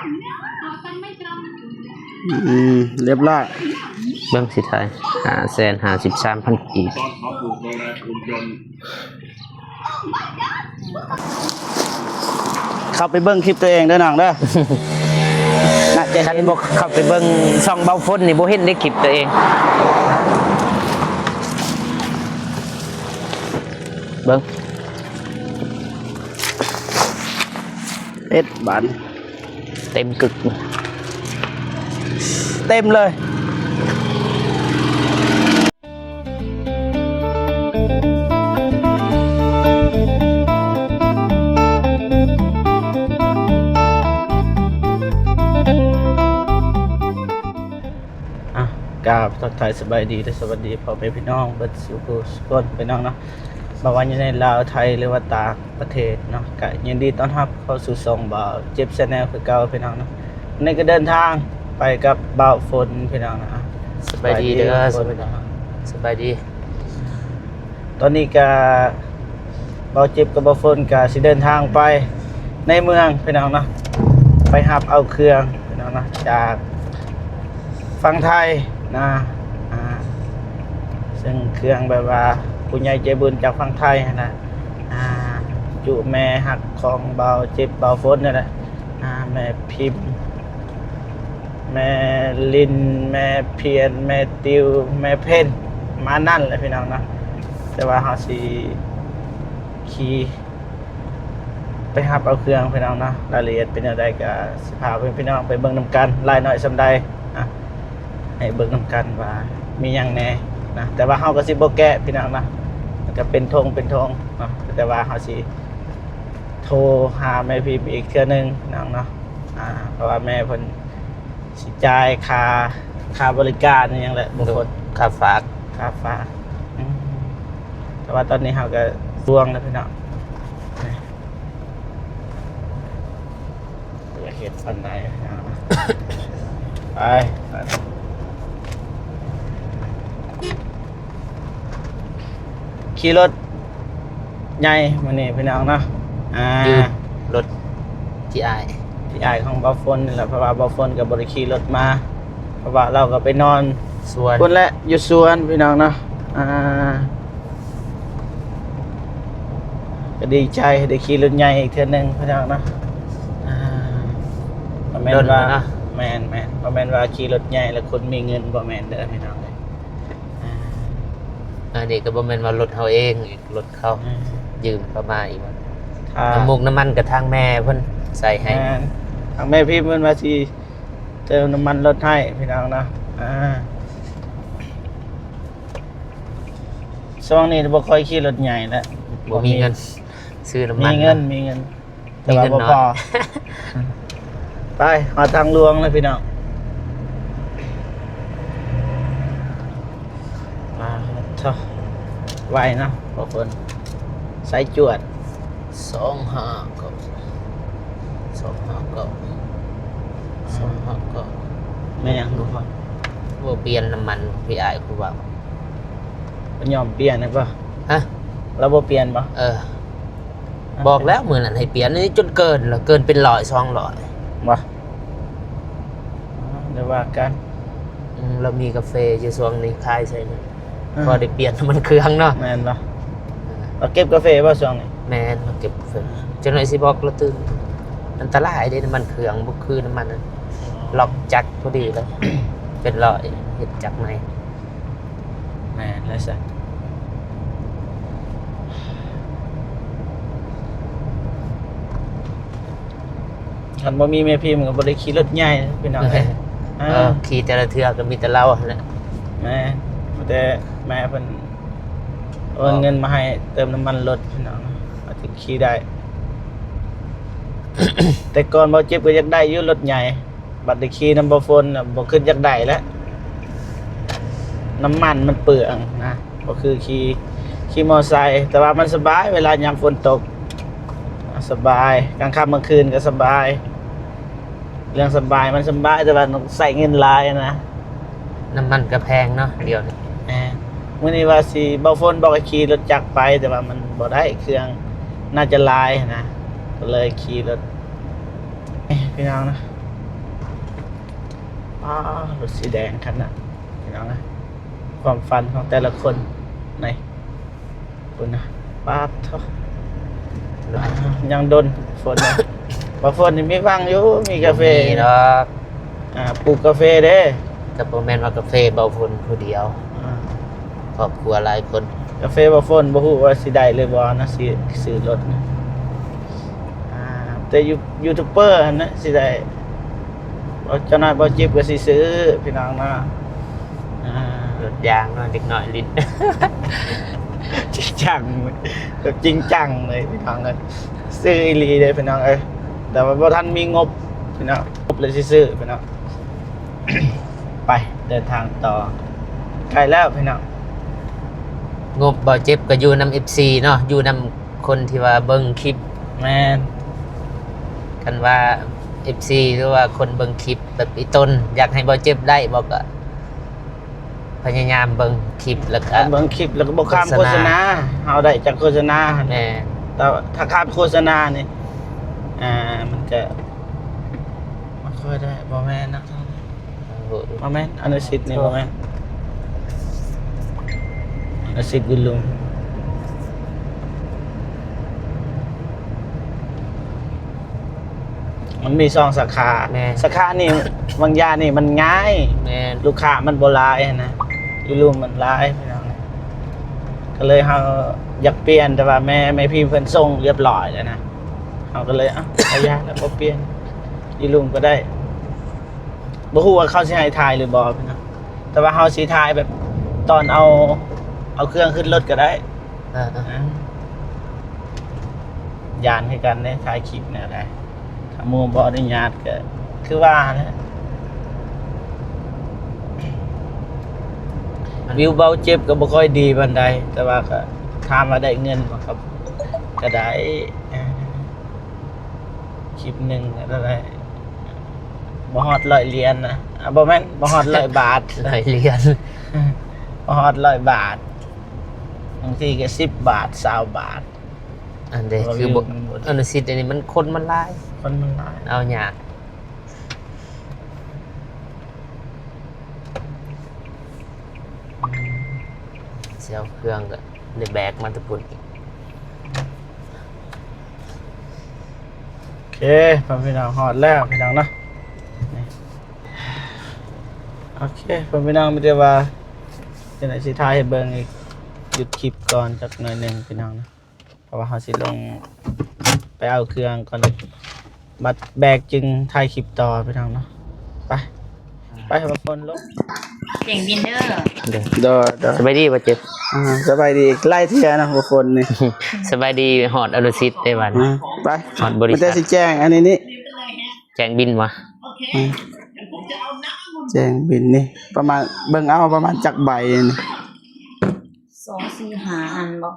ອືມ ຮຽບຮ້ອຍ. ເບິ່ງຊິຖ່າຍ ຫ້າແສນຫ້າສິບສາມພັນກີບ. ເຂົ້າໄປເບິ່ງຄລິບຕົວເອງເດີນ້ອງເດີ. ໜ້າຈະ ຄັນບໍ່ເຂົ້າໄປເບິ່ງຊ່ອງເບົາຝົນນີ້ ບໍ່ເຫັນເດ້ຄລິບຕົວເອງ. ເບິ່ງ ເຮັດບາດ ເຕັມກຶກ ເຕັມເລີຍ. ອ່ະ ກາບທັກທາຍສະບາຍດີ ແລະ ສະຫວັດດີພໍ່ແມ່ພີ່ນ້ອງເບິດສູ່ຜູ້ສູ່ຄົນ ພີ່ນ້ອງເນາະ. ບໍ່ວ່າຢູ່ໃນລາວ ໄທ ຫຼືວ່າຕ່າງປະເທດເນາະ ກະຍິນດີຕ້ອນຮັບເຂົ້າສູ່ຊ່ອງບ່າວເຈັບ Channel ຄືເກົ່າ ພີ່ນ້ອງເນາະ. ນີ້ກະເດີນທາງໄປກັບບ່າວຝົນ ພີ່ນ້ອງເນາະ. ສະບາຍດີເດີ ສະບາຍດີ ສະບາຍດີ. ຕອນນີ້ກະບ່າວເຈັບກັບບ່າວຝົນກະຊິເດີນທາງໄປໃນເມືອງ ພີ່ນ້ອງເນາະ ໄປຮັບເອົາເຄື່ອງ ພີ່ນ້ອງເນາະ ຈາກຝັ່ງໄທນະ. ອ່າ ເຊິ່ງເຄື່ອງແບບວ່າຜູ້ໃຫຍ່ໃຈບຸນຈາກຝັ່ງໄທຫັ້ນນະ ອ່າ ຈຸແມ່ຮັກຂອງບ່າວເຈັບບ່າວຝົນນີ້ແຫຼະ ອ່າ ແມ່ພິມ ແມ່ລິນ ແມ່ພຽນ ແມ່ຕິວ ແມ່ເພັນ ປະມານນັ້ນແຫຼະ ພີ່ນ້ອງເນາະ. ແຕ່ວ່າເຮົາຊິຂີ່ໄປຮັບເອົາເຄື່ອງ ພີ່ນ້ອງເນາະ. ລາຍລະອຽດເປັນແນວໃດກະຊິພາພີ່ນ້ອງໄປເບິ່ງນຳກັນ ຫຼາຍໜ້ອຍສ່ຳໃດ ອ່ະ ໃຫ້ເບິ່ງນຳກັນວ່າມີຫຍັງແດ່ນະ. ແຕ່ວ່າເຮົາກະຊິບໍ່ແກະ ພີ່ນ້ອງເນາະ ມັນກະເປັນຖົງເປັນຖົງເນາະ. ແຕ່ວ່າເຮົາຊິໂທຫາແມ່ພິມອີກເທື່ອໜຶ່ງ ພີ່ນ້ອງເນາະ ອ່າ ເພາະວ່າແມ່ເພິ່ນຊິຈ່າຍຄ່າ ຄ່າບໍລິການອີ່ຫຍັງແຫຼະ ບາງຄົນ ຄ່າຝາກ ຄ່າຝາກ. ອືມ ແຕ່ວ່າຕອນນີ້ເຮົາກະຊ່ວງແລ້ວ ພີ່ນ້ອງ ບໍ່ຢາກເຮັດປານໃດ ໄປ ໄປ. ຂີ່ລົດໃຫຍ່ມື້ນີ້ພີ່ນ້ອງເນາະ ອ່າ ຢືມລົດທີ່ອ້າຍ ທີ່ອ້າຍຂອງບ່າວຝົນນີ້ແຫຼະ ເພາະວ່າບ່າວຝົນກະບໍ່ໄດ້ຂີ່ລົດມາ ເພາະວ່າລາວກະໄປນອນສວນພຸ້ນແຫຼະ ຢູ່ສວນພີ່ນ້ອງເນາະ ອ່າ ກະດີໃຈໄດ້ຂີ່ລົດໃຫຍ່ອີກເທື່ອໜຶ່ງພີ່ນ້ອງເນາະ ອ່າ ບໍ່ແມ່ນວ່າ ແມ່ນໆ ບໍ່ແມ່ນວ່າຂີ່ລົດໃຫຍ່ແລ້ວຄົນມີເງິນ ບໍ່ແມ່ນເດີພີ່ນ້ອງເອີຍ. ອ່າ ອັນນີ້ກະບໍ່ແມ່ນວ່າລົດເຮົາເອງອີກ ລົດເຂົາ ອືມ ຢືມເຂົາມາອີກ ນ້ຳມູກນ້ຳມັນກະທາງແມ່ເພິ່ນໃສ່ໃຫ້ ແມ່ນ ທາງແມ່ພິມເພິ່ນວ່າຊິເຕີມນ້ຳມັນລົດໃຫ້ພີ່ນ້ອງເນາະ ອ່າ ຊ່ວງນີ້ບໍ່ຄ່ອຍຂີ່ລົດໃຫຍ່ແລ້ວ ບໍ່ມີເງິນຊື້ນ້ຳມັນ ມີເງິນ ມີເງິນ ແຕ່ວ່າບໍ່ພໍ ໄປຮອດທາງຫຼວງແລ້ວພີ່ນ້ອງ ອ່າ ເທາະ ໄວເນາະ ບໍ່ເພິ່ນ ສາຍຈວດ ສອງຫ້າເກົ້າ ສອງຫ້າເກົ້າ ສອງຫ້າເກົ້າ ແມ່ນຫຍັງ ບໍ່ ບໍ່ປ່ຽນນ້ຳມັນ ພີ່ອ້າຍ ຄືວ່າ ເພິ່ນຍອມປ່ຽນໃຫ້ບໍ່ ຮະ ລາວບໍ່ປ່ຽນບໍ່ ເອີ ບອກແລ້ວມື້ນັ້ນໃຫ້ປ່ຽນ ນີ້ຈົນເກີນແລ້ວ ເກີນເປັນຮ້ອຍສອງຮ້ອຍ ບໍ່ ດຽວວ່າກັນ ອືມ ລາວມີກາເຟຢູ່ຊ່ວງນີ້ຂາຍໃສ່ນີ້ ອືມ ພໍໄດ້ປ່ຽນນ້ຳມັນເຄື່ອງເນາະ ແມ່ນບໍ່ ເອີ ລາວເກັບກາເຟບໍ່ຊ່ວງນີ້ ແມ່ນ ລາວເກັບກາເຟ ຈັກໜ້ອຍຊິບອກລາວຕື່ມ ອັນຕະລາຍເດ້ ນ້ຳມັນເຄື່ອງບໍ່ຄືນ້ຳມັນ ລັອກຈັກພໍດີເລີຍ ເປັນຮ້ອຍ ເຮັດຈັກໃໝ່. ແມ່ນແລ້ວຊັ້ນ ຄັນບໍ່ມີແມ່ພິມກະບໍ່ໄດ້ຂີ່ລົດໃຫຍ່ພີ່ນ້ອງເອີຍ ເອີ ຂີ່ແຕ່ລະເທື່ອກະມີແຕ່ລາວຫັ້ນແຫຼະ ແມ່ນ ແຕ່ແມ່ເພິ່ນໂອນເງິນມາໃຫ້ເຕີມນ້ຳມັນລົດພີ່ນ້ອງ ເຮົາຈຶ່ງຂີ່ໄດ້ ແຕ່ກ່ອນບ່າວເຈັບກະຢາກໄດ້ຢູ່ລົດໃຫຍ່ ບັດໄດ້ຂີ່ນຳບ່າວຝົນນະ ບໍ່ຄຶດຢາກໄດ້ແລ້ວ ນ້ຳມັນມັນເປືອງນະ ບໍ່ຄືຂີ່ ຂີ່ມໍໄຊ ແຕ່ວ່າມັນສະບາຍ ເວລາຍາມຝົນຕົກ ສະບາຍ ກາງຄ່ຳກາງຄືນກະສະບາຍ ເລື່ອງສະບາຍມັນສະບາຍ ແຕ່ວ່າຕ້ອງໃຊ້ເງິນຫຼາຍນະ ນ້ຳມັນກະແພງເນາະ ດຽວນີ້ ແມ່ນ ມື້ນີ້ວ່າຊິ ບ່າວຝົນບອກໃຫ້ຂີ່ລົດຈັກໄປ ແຕ່ວ່າມັນບໍ່ໄດ້ ເຄື່ອງໜ້າຈະຫຼາຍນະ ກະເລີຍຂີ່ລົດ ພີ່ນ້ອງນະ ອ້າ ລົດສີແດງຄັນນັ້ນ ພີ່ນ້ອງເອີຍ ຄວາມຝັນຂອງແຕ່ລະຄົນໃນ ພຸ້ນນະ ປາດໂທ້ ຍັງດົນ ຝົນນະ ບໍ່ຝົນນີ້ມີຫວັງຢູ່ ມີກາເຟ ມີດອກ ອ່າ ປູກກາເຟເດ້ ກໍບໍ່ແມ່ນວ່າກາເຟເບົາຝົນຜູ້ດຽວ ອ່າ ຄອບຄົວຫຼາຍຄົນ ກາເຟເບົາຝົນ ບໍ່ຮູ້ວ່າຊິໄດ້ຫຼືບໍ່ນະ ຊິຊື້ລົດນະ ອ່າ ແຕ່ຢູ ຢູທູບເບີຫັ້ນນະ ຊິໄດ້ ເຈົ້ານ້ອຍບໍ່ຈິບກໍຊິຊື້ ພີ່ນ້ອງເນາະ ອ່າ ລົດຢາງເນາະ ເດັກນ້ອຍຫຼິ້ນ ຈິງຈັງ ແບບຈິງຈັງເລີຍ ພີ່ນ້ອງເອີຍ ຊື້ອີ່ຫຼີເດ້ ພີ່ນ້ອງເອີຍ ແຕ່ວ່າບໍ່ທັນມີງົບ ພີ່ນ້ອງ ງົບແລ້ວຊິຊື້ ພີ່ນ້ອງ ໄປ ເດີນທາງຕໍ່ ໃກ້ແລ້ວ ພີ່ນ້ອງ ງົບບໍ່ຈິບກໍຢູ່ນຳເອັຟຊີເນາະ ຢູ່ນຳ ຄົນທີ່ວ່າເບິ່ງຄລິບ ແມ່ນ ຄັນວ່າເອັຟຊີ ຫຼືວ່າຄົນເບິ່ງຄລິບແບບອີ່ຕົນ ຢາກໃຫ້ບໍ່ເຈັບໄດ້ບໍ່ ກໍພະຍາຍາມເບິ່ງຄລິບ ແລ້ວກໍ ເບິ່ງຄລິບ ແລ້ວກໍບໍ່ຂ້າມໂຄສະນາ ໂຄສະນາ ເຮົາໄດ້ຈາກໂຄສະນາຫັ້ນ ແມ່ນ ແຕ່ຖ້າຂ້າມໂຄສະນານີ້ ອ່າ ມັນກໍບໍ່ຄ່ອຍໄດ້ ບໍ່ແມ່ນນະ. ບໍ່ແມ່ນ ອະນຸສິດນີ້ບໍ່ແມ່ນ ອະນຸສິດຢູ່ລຸ່ມ ມັນມີສອງສາຂາ ແມ່ນ ສາຂານີ້ ບາງຢ່າງນີ້ມັນງ່າຍ ແມ່ນ ລູກຄ້າມັນບໍ່ຫຼາຍຫັ້ນນະ ຢູ່ລຸ່ມມັນຫຼາຍ ພີ່ນ້ອງ ກໍເລີຍເຮົາຢາກປ່ຽນ ແຕ່ວ່າແມ່ ແມ່ພີ້ເພິ່ນສົ່ງລຽບລ້ອຍແລ້ວນະ ເຮົາກໍເລີຍ ເອົ້າ ບໍ່ຢາກແລ້ວ ບໍ່ປ່ຽນ ຢູ່ລຸ່ມກໍໄດ້. ບໍ່ຮູ້ວ່າເຂົາຊິໃຫ້ຖ່າຍຫຼືບໍ່ພີ່ນ້ອງ ແຕ່ວ່າເຮົາຊິຖ່າຍແບບຕອນເອົາ ເອົາເຄື່ອງຂຶ້ນລົດກໍໄດ້ ອ່າ ອ່າ ຢ້ານຄືກັນເດ້ ຖ່າຍຄລິບແນວໃດ ຖ້າໝູ່ບໍ່ອະນຸຍາດກໍຄືວ່າແຫຼະ ວິວເບົາເຈັບກໍບໍ່ຄ່ອຍດີປານໃດ ແຕ່ວ່າກໍຖາມວ່າໄດ້ເງິນບໍ່ ກໍ ກໍໄດ້ ອ່າ ຄລິບໜຶ່ງກໍໄດ້ ບໍ່ຮອດຮ້ອຍຫຼຽນນະ ອ່າ ບໍ່ແມ່ນ ບໍ່ຮອດຮ້ອຍບາດ ຮ້ອຍຫຼຽນ ບໍ່ຮອດຮ້ອຍບາດ ບາງທີກໍສິບບາດ ຊາວບາດ ອັນເດ ຄືບໍ່ ອະນຸສິດອັນນີ້ມັນຄົນມັນຫຼາຍ ຄົນມັນຫຼາຍ ເອົາຍາກ ຊິເອົາເຄື່ອງກໍໄດ້ແບກມາແຕ່ພຸ້ນອີກ. ໂອເຄ ພໍ່ແມ່ພີ່ນ້ອງ ຮອດແລ້ວພີ່ນ້ອງເນາະ ນີ້ ໂອເຄ ພໍ່ແມ່ພີ່ນ້ອງ ມີແຕ່ວ່າຈັ່ງໃດຊິຖ່າຍໃຫ້ເບິ່ງອີກ ຢຸດຄລິບກ່ອນຈັກໜ້ອຍໜຶ່ງພີ່ນ້ອງເນາະ ເພາະວ່າເຮົາຊິລົງໄປເອົາເຄື່ອງກ່ອນ ບັດແບກຈຶ່ງຖ່າຍຄລິບຕໍ່ພີ່ນ້ອງເນາະ ໄປ ໄປ ບາງຄົນລົງ ສຽງບິນເດີ ໂດຍ ໂດຍ ສະບາຍດີບໍ່ເຈັບ ອ່າ ສະບາຍດີ ຫຼາຍເທື່ອເນາະ ບາງຄົນນີ້ ສະບາຍດີ ຮອດອະນຸສິດເດ້ບັດນີ້ ອ່າ ໄປ ຮອດບໍລິສັດ ມີແຕ່ຊິແຈ້ງອັນນີ້ນີ້ ແຈ້ງບິນຫວາ ອ່າ ແຈ້ງບິນນີ້ ປະມານ ເບິ່ງເອົາປະມານຈັກໃບນີ້ ສອງ ສີ່ ຫ້າ ອັນບໍ່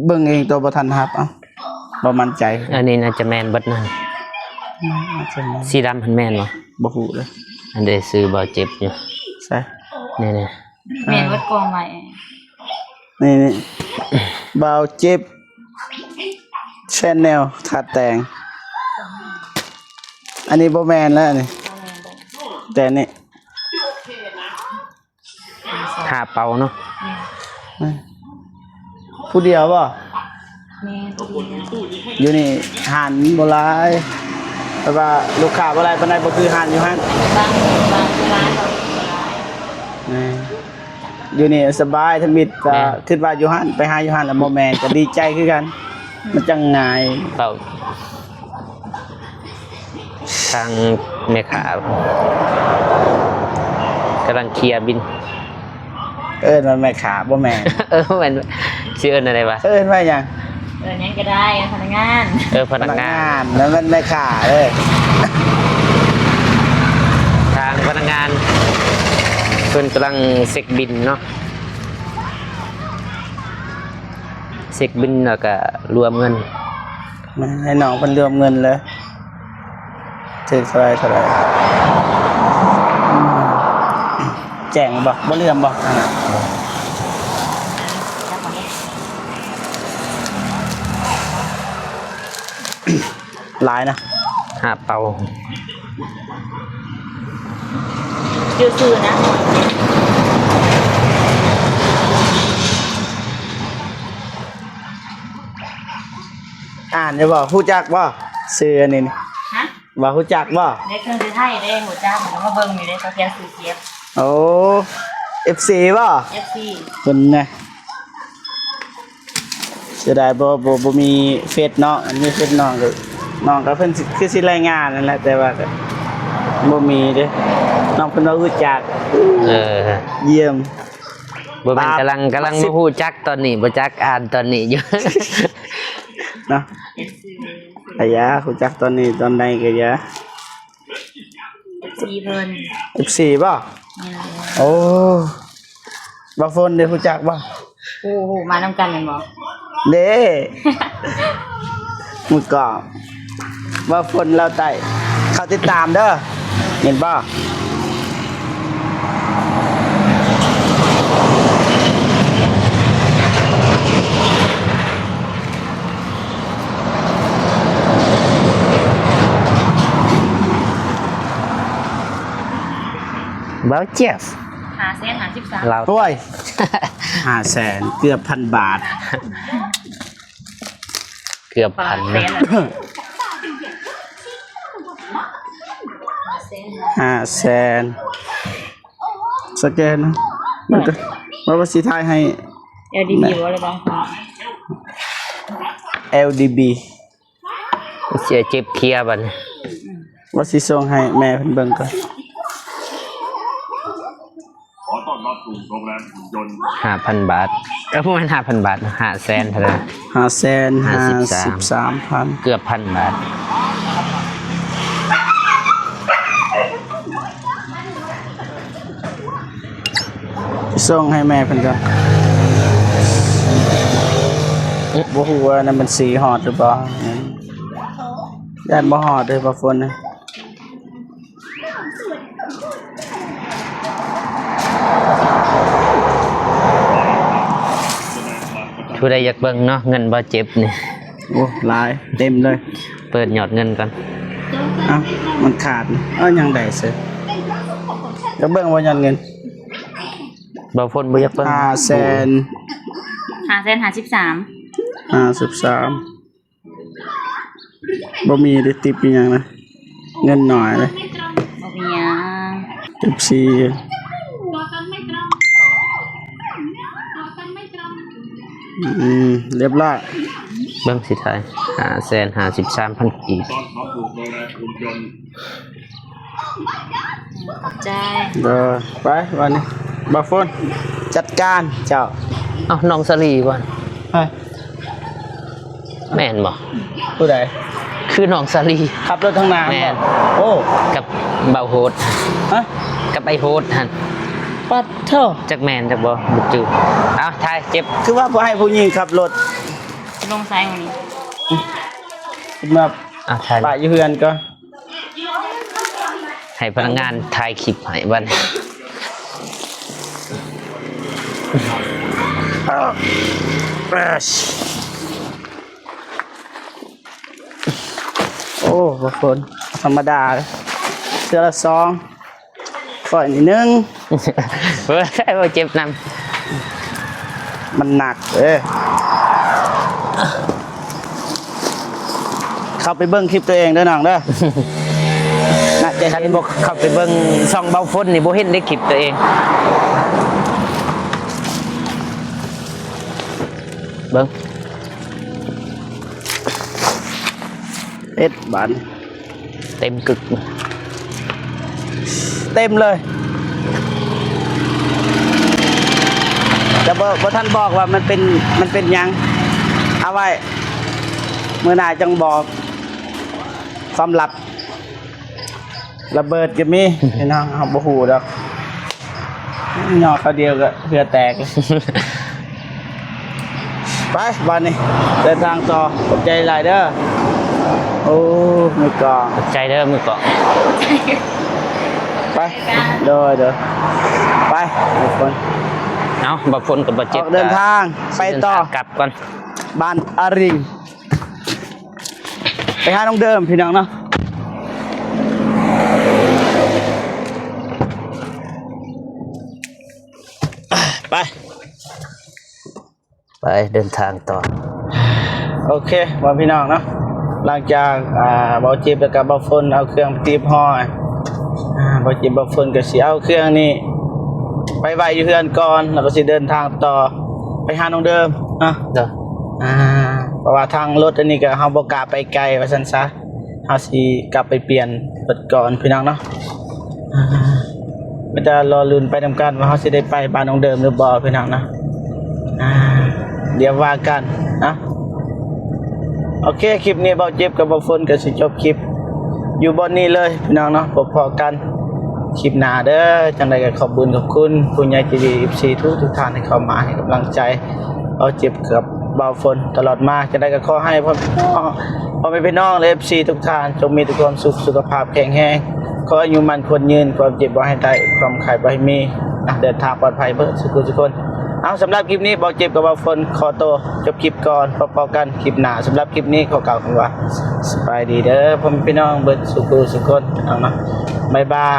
ເບິ່ງເອງ ໂຕບໍ່ທັນຮັບ ເອົ້າ ບໍ່ໝັ້ນໃຈ ອັນນີ້ໜ້າຈະແມ່ນເບິດນັ້ນ ອືມ ໜ້າຈະແມ່ນ ສີດຳຫັ້ນແມ່ນບໍ່? ບໍ່ຮູ້ເລີຍ ອັນເດ ຊື່ບ່າວເຈັບຢູ່ ໃສ ນີ້ໆ ແມ່ນເບິດກອງໄວ້ ນີ້ໆ ບ່າວເຈັບ Channel ທ່າແຕງ ອັນນີ້ບໍ່ແມ່ນແລ້ວນີ້ ແຕ່ນີ້ ຫ້າເປົາເນາະ ແມ່ນ ຜູ້ດຽວບໍ່? ແມ່ນ ຜູ້ດຽວ ຢູ່ນີ້ຮ້ານບໍ່ຫຼາຍ ແຕ່ວ່າລູກຄ້າບໍ່ຫຼາຍປານໃດ ບໍ່ຄືຮ້ານຢູ່ຫັ້ນ ບາງ ບາງຮ້ານກໍບໍ່ຫຼາຍ ແມ່ນ ຢູ່ນີ້ສະບາຍທຳອິດ ກໍ ແມ່ນ ຄິດວ່າຢູ່ຫັ້ນ ໄປຫາຢູ່ຫັ້ນແລ້ວບໍ່ແມ່ນ ກໍດີໃຈຄືກັນ ມັນຈັ່ງງ່າຍ ເປົາ ທາງແມ່ຄ້າກຳລັງເຄຍບິນ ເອີ້ນວ່າແມ່ຄ້າບໍ່ແມ່ນ ເອີ ແມ່ນ ຊິເອີ້ນແນວໃດວະ? ເອີ້ນວ່າຫຍັງ? ເອີ້ນຫຍັງກໍໄດ້ ພະນັກງານ ເອີ ພະນັກງານ ພະນັກງານ ນັ້ນແມ່ນແມ່ຄ້າເອີຍ ທາງພະນັກງານເພິ່ນກຳລັງເຊັກບິນເນາະ ເຊັກບິນແລ້ວກໍລວມເງິນ ມາໃຫ້ນ້ອງເພິ່ນລວມເງິນເລີຍ ຖືກເທົ່າໃດ ເທົ່າໃດ ອືມ ແຈ້ງບໍ່? ບໍ່ເຫຼື່ອມບໍ່? ອັນນັ້ນ ຫຼາຍນະ ຫາເປົ່າ ຢູ່ຊື່ນະ ອ່ານຢູ່ບໍ່? ຮູ້ຈັກບໍ່? ຊື່ອັນນີ້ ຮະ? ວ່າຮູ້ຈັກບໍ່? ເດັກເຄື່ອງໄທເດ້ ຮູ້ຈັກ ມາເບິ່ງຢູ່ເດ້ ເຂົາຂຽນຊື່ເຈັບ ໂອ້ ເອັຟຊີບໍ່? ເອັຟຊີ ເພິ່ນນະ ເສຍດາຍບໍ່ ບໍ່ ບໍ່ມີເຟສເນາະ ມັນມີເຟສນ້ອງກໍ ນ້ອງກໍເພິ່ນຊິ ຄືຊິລາຍງານນັ້ນແຫຼະ ແຕ່ວ່າກໍບໍ່ມີເດ້ ນ້ອງເພິ່ນວ່າຮູ້ຈັກ ເອີ ຢ້ຽມ ບໍ່ແມ່ນ ກຳລັງ ກຳລັງມາຮູ້ຈັກຕອນນີ້ ບໍ່ຈັກອ່ານຕອນນີ້ຢູ່ ເນາະ ອາຢາ ຮູ້ຈັກຕອນນີ້ຕອນໃດກໍຢ່າ ເອັຟຊີເພິ່ນ ເອັຟຊີບໍ່? ແມ່ນແລ້ວ ໂອ້ ບ່າວຝົນເດ້ ຮູ້ຈັກບໍ່? ໂອ້ໂຫ ມານຳກັນແມ່ນບໍ່? ເດ້ ມື້ກ່ອນ ບ່າວຝົນລາວໃຕ້ ເຂົ້າຕິດຕາມເດີ ເຫັນບໍ່? ບ່າວເຈຟ ຫ້າແສນຫ້າສິບສາມ ລາວ ໂອ້ຍ ຫ້າແສນ ເກືອບພັນບາດ ເກືອບພັນ ຫ້າແສນ ຫ້າແສນ ສະແກນນະ ມັນກໍ ວ່າ ວ່າຊິຖ່າຍໃຫ້ ແອລດີບີ ບໍ່ ຫຼືວ່າ ແອລດີບີ ເສຍເຈັບເຄຍບັດນີ້ ວ່າຊິສົ່ງໃຫ້ແມ່ເພິ່ນເບິ່ງກ່ອນ ຂໍຕ້ອນຮັບສູ່ໂຮງແຮມຫຸ່ນຍົນ ຫ້າພັນບາດ ເອີ ບໍ່ແມ່ນຫ້າພັນບາດ ຫ້າແສນເທົ່າໃດ ຫ້າແສນຫ້າສິບສາມພັນ ເກືອບພັນບາດ ສົ່ງໃຫ້ແມ່ເພິ່ນກ່ອນ ບໍ່ຮູ້ວ່າໃນບັນຊີຮອດຫຼືບໍ່ ຢ້ານບໍ່ຮອດເດີ ບ່າວຝົນ ຜູ້ໃດຢາກເບິ່ງເນາະ ເງິນບໍ່ເຈັບນີ້ ໂອ້ ຫຼາຍ ເຕັມເລີຍ ເປີດຍອດເງິນກ່ອນ ເອົ້າ ມັນຂາດ ເອີ ຍັງໄດ້ເສີ ຢາກເບິ່ງບໍ່ຍອດເງິນ ບ່າວຝົນບໍ່ຢາກເບິ່ງ ຫ້າແສນ ຫ້າແສນຫ້າສິບສາມ ຫ້າສິບສາມ ບໍ່ມີໄດ້ຕິບອີ່ຫຍັງນະ ເງິນໜ້ອຍເດ້ ບໍ່ມີຫຍັງ ເອັຟຊີ ອືມ ລຽບລ້ອຍ ເບິ່ງຊິຖ່າຍ ຫ້າແສນຫ້າສິບສາມພັນກີບ ຂອບໃຈ ເດີ ໄປ ບາດນີ້ ບ່າວຝົນ ຈັດການເຈົ້າ ເອົ້າ ນ້ອງສາລີບໍ່? ເອີ ແມ່ນບໍ່? ຜູ້ໃດ? ຄືນ້ອງສາລີ ຂັບລົດທາງໜ້າ ແມ່ນ ບໍ່? ໂອ້ ກັບບ່າວໂຫດ ຮະ? ກັບໄອ້ໂຫດຫັ້ນ ປັດໂທ້ ຈັກແມ່ນຈັກບໍ່ ບໍ່ຈື່ ເອົາ ຖ່າຍ ເຈັບ ຄືວ່າບໍ່ໃຫ້ຜູ້ຍິງຂັບລົດ ລົງໃສມື້ນີ້ ມາ ເອົາ ຖ່າຍ ປະຢູ່ເຮືອນກ່ອນ ໃຫ້ພະນັກງານຖ່າຍຄລິບໃຫ້ບັດນີ້ ໂອ້ ບາງຄົນທຳມະດາ ເທື່ອລະສອງ ຂ້ອຍນີ້ໜຶ່ງ ເອີ ເຈັບນຳ ມັນໜັກເດ້. ເຂົ້າໄປເບິ່ງຄລິບຕົວເອງເດີນ້ອງເດີ. ນະ ຄັນບໍ່ເຂົ້າໄປເບິ່ງຊ່ອງເບົາຝົນນີ້ ບໍ່ເຫັນເດ້ຄລິບຕົວເອງ. ເບິ່ງ ເຮັດບາດ ເຕັມກຶກ ເຕັມເລີຍ. ແຕ່ບໍ່ ບໍ່ທັນບອກວ່າມັນເປັນ ມັນເປັນຫຍັງ ເອົາໄວ້ມື້ໜ້າຈັ່ງບອກ ຄວາມລັບ. ລະເບີດກໍມີ ພີ່ນ້ອງ ເຮົາບໍ່ຮູ້ດອກ ຍໍ້ຄາວດຽວກໍເຫື່ອແຕກ. ໄປ ບາດນີ້ເດີນທາງຕໍ່ ຂອບໃຈຫຼາຍເດີ. ໂອ້ ມືກອງ ຂອບໃຈເດີມືກອງ. ໄປ ໂດຍ ໂດຍ ໄປ ທຸກຄົນ. ເອົາ ບໍ່ຝົນກໍບໍ່ເຈັບ ອອກເດີນທາງ ໄປຕໍ່ ກັບກ່ອນ ບ້ານອາຣິງ. ໄປຫານ້ອງເດີມ ພີ່ນ້ອງເນາະ. ໄປ ໄປເດີນທາງຕໍ່. ໂອເຄ ພໍ່ແມ່ພີ່ນ້ອງເນາະ ຫຼັງຈາກ ອ່າ ເບົາຈິບ ແລ້ວກໍເບົາຝົນເອົາເຄື່ອງໄປຕີບຫໍ່ ອ່າ ເບົາຈິບ ເບົາຝົນກໍຊິເອົາເຄື່ອງນີ້ໄປໄວ້ຢູ່ເຮືອນກ່ອນ ແລ້ວກໍຊິເດີນທາງຕໍ່ໄປຫານ້ອງເດີມເນາະ. ເນາະ ອ່າ ເພາະວ່າທາງລົດອັນນີ້ກໍເຮົາບໍ່ກ້າໄປໄກວ່າຊັ້ນຊະ. ເຮົາຊິກັບໄປປ່ຽນລົດກ່ອນພີ່ນ້ອງເນາະ. ອ່າ ມີແຕ່ລໍລຸ້ນໄປນຳກັນວ່າເຮົາຊິໄດ້ໄປບ້ານນ້ອງເດີມຫຼືບໍ່ພີ່ນ້ອງເນາະ. ອ່າ ດຽວວ່າກັນເນາະ. ໂອເຄ ຄລິບນີ້ເບົາຈິບກັບເບົາຝົນກໍຊິຈົບຄລິບຢູ່ບ່ອນນີ້ເລີຍພີ່ນ້ອງເນາະ. ພົບພໍ້ກັນຄລິບໜ້າເດີ. ຈັ່ງໃດກໍຂອບບຸນຂອບຄຸນຜູ້ໃຫຍ່ໃຈດີ ເອັຟຊີ ທຸກໆທ່ານທີ່ເຂົ້າມາໃຫ້ກຳລັງໃຈເບົາຈິບກັບເບົາຝົນຕະຫຼອດມາ. ຈັ່ງໃດກໍຂໍໃຫ້ພໍ່ ພໍ່ແມ່ພີ່ນ້ອງ ແລະ ເອັຟຊີ ທຸກທ່ານ ຈົ່ງມີແຕ່ຄວາມສຸກ ສຸຂະພາບແຂງແຮງ, ຂໍອາຍຸໝັ້ນຂວັນຍືນ, ຄວາມເຈັບບໍ່ໃຫ້ໄດ້, ຄວາມໄຂ້ບໍ່ໃຫ້ມີ, ເດີນທາງປອດໄພເບິດສູ່ຜູ້ສູ່ຄົນ. ເອົາ ສຳລັບຄລິບນີ້ ເບົາຈິບກັບເບົາຝົນຂໍໂຕຈົບຄລິບກ່ອນ, ພົບພໍ້ກັນຄລິບໜ້າ. ສຳລັບຄລິບນີ້ ຂໍກ່າວຄຳວ່າ ສະບາຍດີເດີ ພໍ່ແມ່ພີ່ນ້ອງເບິດສູ່ຜູ້ສູ່ຄົນເນາະ. ບາຍບາຍ.